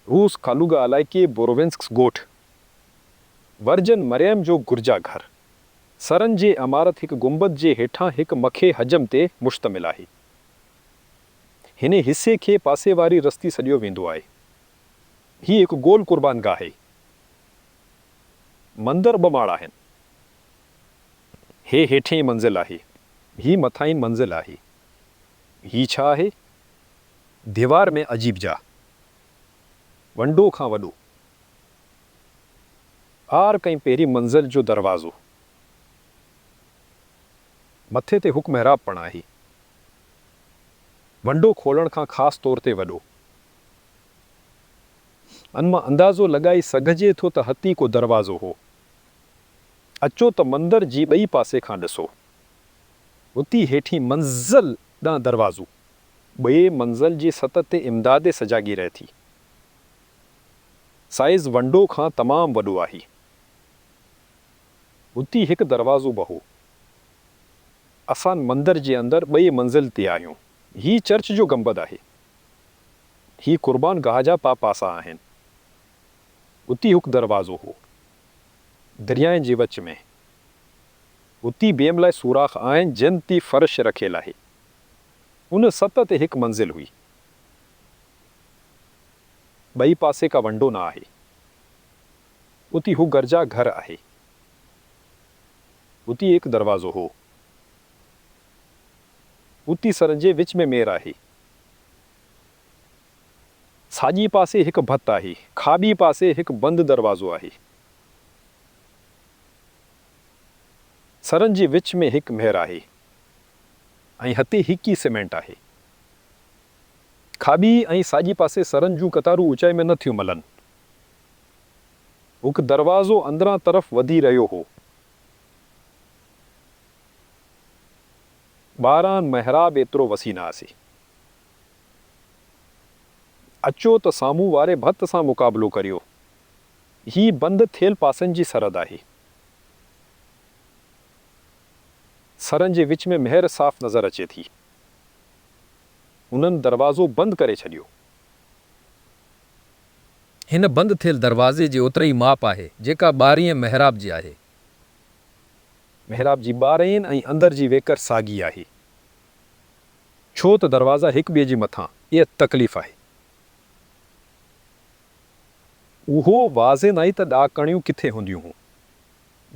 روس، ڪالوگا علائقي، بوروونسڪس ڳوٺ. ورجن مريم جو گرجا گهر. سرن جي عمارت هڪ گنبد جي هيٺان هڪ مکيه حجم تي مشتمل آهي. هن حصي کي پاسي واري رستي سڏيو ويندو آهي. هي هڪ گول قربان گاهه آهي. مندر ٻه ماڙ آهن. هي هيٺئين منزل آهي. هي مٿاهين منزل آهي. هي ڇا آهي؟ ديوار ۾ عجيب جاء. ونڊو کان وڏو. آرڪ ۽ پهرين منزل جو دروازو. مٿي تي ھڪ محراب پڻ آهي. ونڊو کولڻ کان خاص طور تي وڏو. ان مان اندازو لڳائي سگهجي ٿو ته ھتي ڪو دروازو ھو. اچو ته مندر جي ٻئي پاسي کان ڏسو. اتي هيٺين منزل ڏانهن دروازو. ٻئي منزل جي سطح تي امدادي سجاڳي رهي ٿي. سائيز ونڊو کان تمام وڏو آهي. اتي هڪ دروازو به هو. اسان مندر جي اندر ٻئي منزل تي آهيون. هي چرچ جو گنبد آهي. هي قربان گاهه جا پا پاسا آهن. اتي ھڪ دروازو ھو. دريائن جي وچ ۾. اتي بيم لاء سوراخ آهن جن تي فرش رکيل آهي. ان سطح تي هڪ منزل هئي. ٻئي پاسي ڪا ونڊو نه آهي. اتي ھڪ گرجا گهر آهي. اتي هڪ دروازو هو. اتي سرن جي وچ ۾ مهر آهي. ساڄي پاسي هڪ ڀت آهي. کاٻي پاسي هڪ بند دروازو آهي. سرن جي وچ ۾ هڪ مهر آهي ۽ ھتي ھڪ ئي سيمينٽ آهي. کاٻي ۽ ساڄي پاسي سرن جون قطارون اوچائي ۾ نه ٿيون ملن. ھڪ دروازو اندران طرف وڌي رهيو هو. ٻاھران محراب ايترو وسيع نه آھسي. اچو ته سامهون واري ڀت سان مقابلو ڪريو. هي بند ٿيل پاسن جي سرحد آهي. سرن جي وچ ۾ مهر صاف نظر اچي ٿي. انهن دروازو بند ڪري ڇڏيو. هن بند ٿيل دروازي جي اترئين ماپ آهي جيڪا ٻاھرئين محراب جي آهي. محراب جي ٻاھرئين ۽ اندر جي ويڪر ساڳي آهي. ڇو ته دروازا هڪ ٻئي جي مٿان. اها تڪليف آهي. اهو واضح ناهي ته ڏاڪڻيون ڪٿي هونديون هون.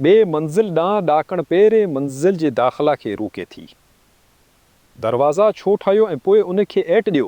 ٻي منزل ڏانهن ڏاڪڻ پهرين منزل جي داخلا کي روڪي ٿي. دروازا ڇو ٺاهيو ۽ پوء ان کي ائٽ ڏيو؟